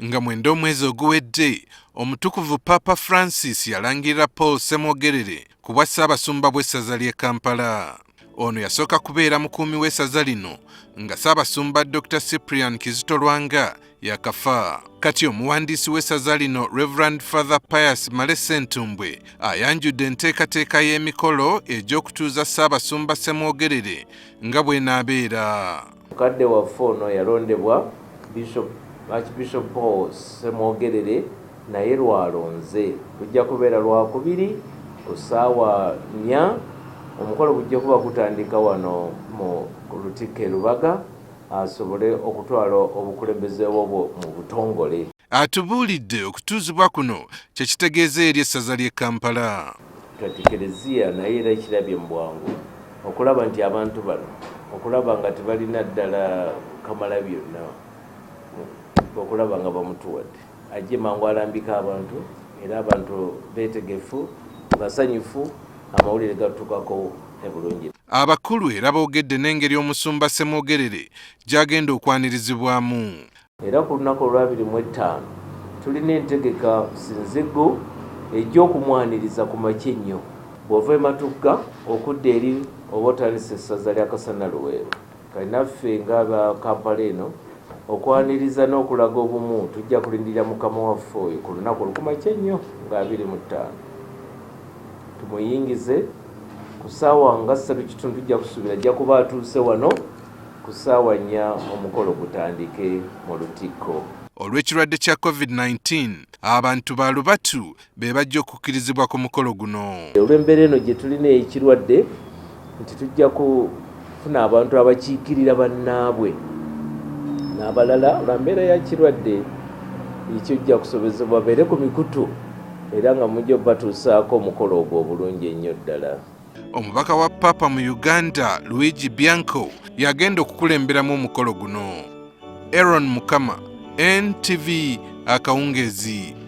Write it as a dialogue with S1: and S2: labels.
S1: Nga 9 omwezi oguwedde, Omutukuvu Paapa Francis yalangirira Paul Ssemwogerere ku bwa Ssaabasumba bw'essaza ly'e Kampala. Ono yasooka kubeera mukuumi w'essaza lino nga Ssaabasumba Dr. Cyprian Kizito Lwanga yakafa. Kati omuwandiisi w'essaza lino Reverend Father Pius Male Ssentumbwe ayanjudde enteekateeka y'emikolo egy'okutuuza Ssaabasumba Ssemwogerere nga bw'enaabeera.
S2: Mukadde waffe ono yalondebwa Bishop Archbishop Paul Ssemwogerere naye lwalonze. Lujja kubeera Lwakubiri ku ssaawa nnya. Omukolo gujja kuba gutandika wano mu Lutikko e Lubaga asobole okutwala obukulembeze bwo mu butongole.
S1: Atubuulidde okutuuzibwa kuno kye kitegeeza eri essaza ly'e Kampala.
S2: Kati Kelezia naye era ekirabye mu bwangu okulaba nti abantu bano okulaba nga tebalina ddala kamala byonna okulaba nga bamutuwadde ajje mangu alambike abantu, era abantu beetegefu, basanyufu, amawulire gatuukako ebulungi.
S1: Abakulu era boogedde n'engeri Omusumba Ssemwogerere gy'agenda okwanirizibwamu.
S2: Era ku lunaku olwabiri mu ettaano tulina entegeka Sinziggu ejja okumwaniriza ku makya ennyo. Bw'ova e Matugga okudda eri oba otandise essaza lya Kasana Luweero. Kale naffe ng'aba Kampala eno okwaniriza n'okulaga obumu tujja kulindirira mukama waffe oyo ku lunaku olwo ku makya ennyo nga 25 tumuyingize ku ssaawa nga 3:15, tujja kusuubira ajja kuba atuuse wano ku ssaawa 4 omukolo gutandike mu Lutikko.
S1: Olw'ekirwadde kya COVID-19, abantu ba lubatu be bajja okukkirizibwa ku mukolo guno.
S2: Olw'embeera eno gye tulina ey'ekirwadde nti tujja kufuna abantu abakiikirira bannaabwe n'abalala lwa mbeera ya kirwadde, ekyo kusobezebwa babeere ku mikutu era nga mujja batuusaako omukolo ogwo obulungi ennyo ddala.
S1: Omubaka wa Papa mu Uganda Luigi Bianco yagenda okukulemberamu omukolo guno. Aaron Mukama, NTV, akawungeezi.